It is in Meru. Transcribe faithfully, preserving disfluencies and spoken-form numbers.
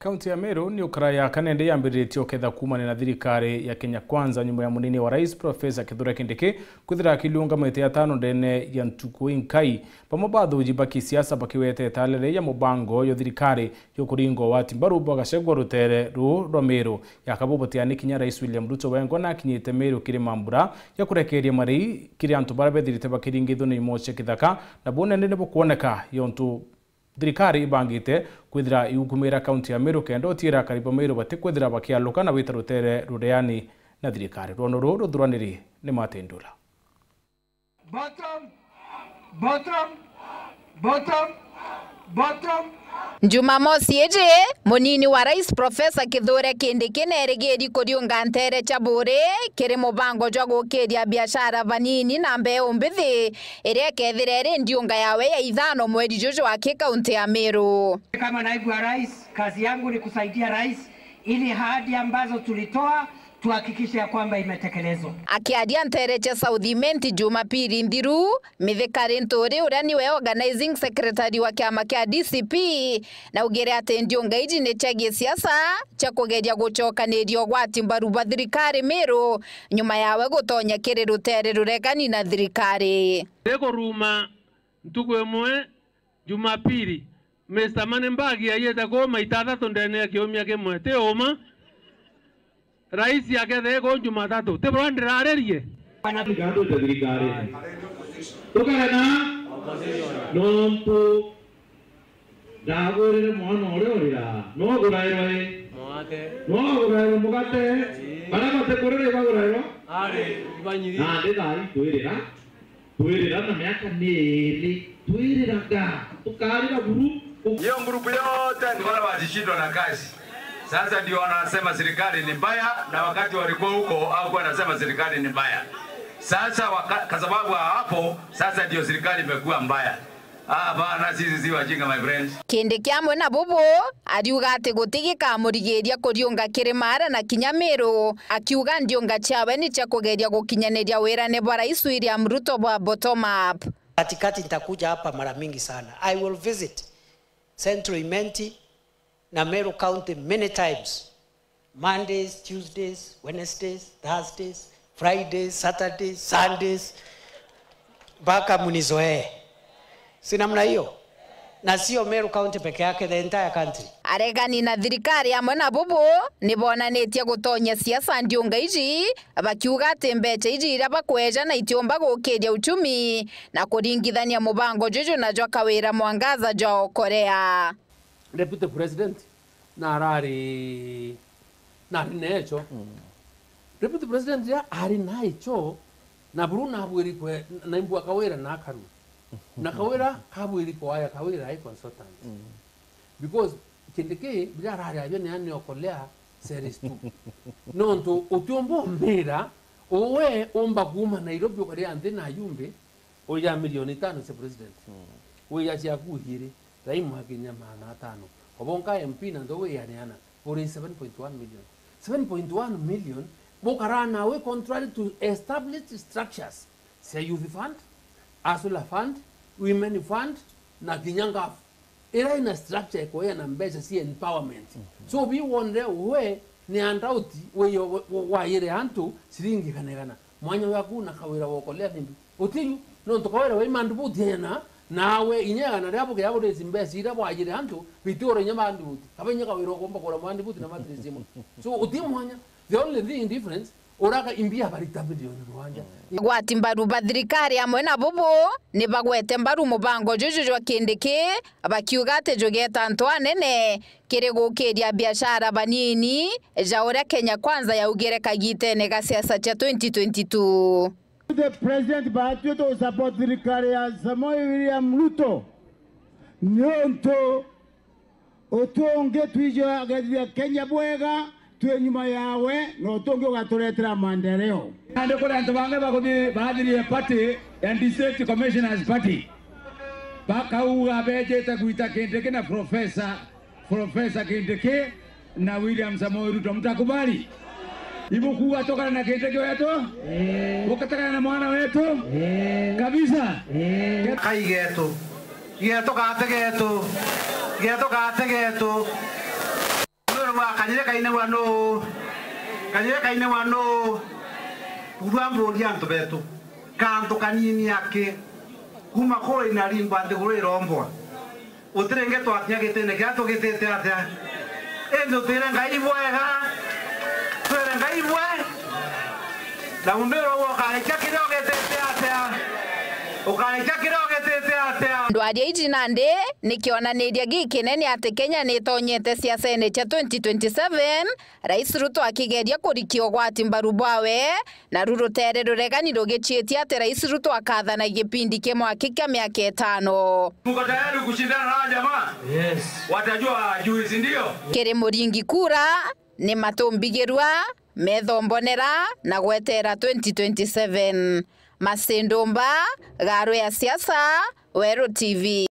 Kaunti ya Meru ni ukara ya kanende yambiritie uketha kuumania na thirikari ya Kenya Kwanza nyuma ya munini wa rais Professor Kithure Kindiki kwithira akiliungamite atano ndene ya ntuku inkai. Bamwe ba athuji ba kisiasa bakiwete italere ya mubango yo thirikari yo kuringa ugwati mbaru bwa Gachagua rutere ruu rwa Meru. Ya kabu butiani kinya rais William Ruto wengwa na akinyite Meru kiri mambura ya kurekeria marei kiri antu baria bethirite bakiringithua ni imo cia kithaka na bunene ni bukwoneka yontu thirikari ibangite kwithira igukumira kaunti ya Meru kenda utiira akari ba Meru batikwithira bakialuka na gwita rutere rureani na thirikari. Rwono ruu ruthuraniri ni Martin Ndula. Bottom, bottom, bottom, bottom. Jumamosi iji, munini wa rais Professor Kithure Kindiki neerigiri kuriunga ntere cia buri kiri mubango jwa gukiria biashara banini na mbeu mbithi iria ikethira iri ndiunga yawe ya ithano mweri juju aki kaunti ya Meru. Kama naibu wa rais, kazi yangu ni kusaidia rais ili ahadi ambazo tulitoa tuhakikishe ya kwamba imetekelezwa. Akiaria ntere cia South Imenti Jumapili nthiru, Mithika Linturi uria niwe organizing secretary wa kiama kia D C P naugire ati ndiunga iji ni cia gisiasa cia kugeria gucokaniria ugwati mbaru bwa thirikari Meru nyuma yawe gutonya kiri rutere ruregani na thirikari. Rikuruma ntuku imwe Jumapili, Mister Money Bag aiyite kuu maita athatu ndene ya kiumia kimwe. Ti uma? Rais akethire kuu Jumatatu. Ti buria ndiraririe? Bana tugatute thirikari. Tukare na? Nontu ndagwirire mwana uria urira. No gurairwa i? Mugate. No gurairwa mugate? Ii. Baria batikurira ibagurairwa? Ari, ibanyiri. Nandi thaa ii twirira. Twirira na miaka ni iiri, twiriraga, tukarira buru. Hiyo grupu yote ni wale walishindwa na kazi. Sasa ndio wanasema serikali ni mbaya, na wakati walikuwa huko hawakuwa wanasema serikali ni mbaya. Sasa waka-, kwa sababu ya hapo, sasa ndio serikali imekuwa mbaya. Ah, hapana, sisi si wajinga, my friends. Kindiki amwe na bubu, ariuga ati guti gikamurigiria kuriunga kiri Mara na kinya Meru, akiuga ndiunga ciawe ni cia kugeria gukinyaniria wirane bwa Rais William Ruto bwa bottom up. Katikati nitakuja hapa mara mingi sana. I will visit Central Imenti na Meru County many times. Mondays, Tuesdays, Wednesdays, Thursdays, Fridays, Saturdays, Sundays, mpaka munizoee. Si namna hiyo? Na sio Meru County peke yake, the entire country. Aregani na thirikari amwe na bubu ni bonanitie gutonyia siasa ndiunga iji, bakiuga ati mbeca iji iria bakweja na itiumba gukiria uchumi na kuringithania mubango juju na jwa Kawira Mwangaza jwa okorea. Deputy President na arari, na ari necho. Mm. Deputy President ya ari naicho, na buru nabwiri kwe, na imbua Kawira na akarua. Na Kawira kabwiri kwaya Kawira ai consultant. Mm. Because kindi ki, biria arari abio ni ani okolea series two. Nontu utiumba umbira, uwe umba kuma Nairobi ukaria nthi na yumbi, uya milioni itano cia president. Mm. Uya ciaku igiri, rai mwakinya magana atano. Obonka M P na ndo wianeana, uri seven point one million. Seven point one million, bukara nawe contrary to established structures cia youth fund, hustler fund, women fund, na kinya ngafu. Ira ina structure ikoya na mbeca cia empowerment. Mhm. So, bi wonere we ni handouti, we yo, we, we, wayire antu ciringi igana igana. Mwanya waku na Kawira wokolea nimbi? Utiyu, nontu Kawira wai mandibuti ena, nawe inya igana ria bukia burisi mbeca ira bwayire antu, biti oro inya mandibuti. Kaba inya Kawira ukomba kura mandibuti na matrisi imwe. So, uti mwanya. The only thing difference, uraka imbi abarita milioni mugwanja. Agwati mbaru ba thirikari amwe na bubu ni bagwete mbaru mubango juju jwa Kindiki, bakiuga ati jugeta antu anene kiri gukiria biashara banini, ja uria Kenya Kwanza yaugire kagitene ga siasa cia twenty twenty-two. The president baatwi tu support thirikari ya Samoei William Ruto, niuntu uti ungi twijagethia Kenya bwega, twi nyuma yawe, na uti ungi ugaturetera maendeleo. Nandi kuri antu bangi bakuthi-, baathirie party ya District Commissioners Party, bakauga bejite gwita Kindiki na Professor, Professor Kindiki na William Samoei Ruto. Mtakubali? Ibukuga tukare na Kindiki wetu? Eh. Ukatakana na mwana wetu? Eh. Kabisa? Eh. Kai getu. Getu kate getu. Getu kate getu. Kanyire kaine wa nuu? Kanyire kaine wa nuu? Urua mburia antu betu. Kantu kanini aki. Kuma kuri na rimba nthiguru irombwa. Utiri nge twakinya gitine kiria tugitite atia? Indi utwire Ngai bwega. Twire Ngai bwe. Na mumiro ukarika kiria ugitite atia? Ukarika kiria ugitite atia? Ndwaria iji nandi ni kionaniria gikinene ati Kenya ni itonyete siasene cia twenty twenty-seven, Rais Ruto akigeria kurikia ugwati mbaru bwawe, naru rutere ruregani rugichiitie ati Rais Ruto akathana gipindi kimwe aki kia miaka itano. Mko tayari kushindana na hawa jamaa? Yes. Watajua hawajui, si ndio? Kiri muringi kura, ni matumbigirua, methombonera na gweteera twenty twenty-seven. Masindumba, Garu ya Siasa, Weru T V.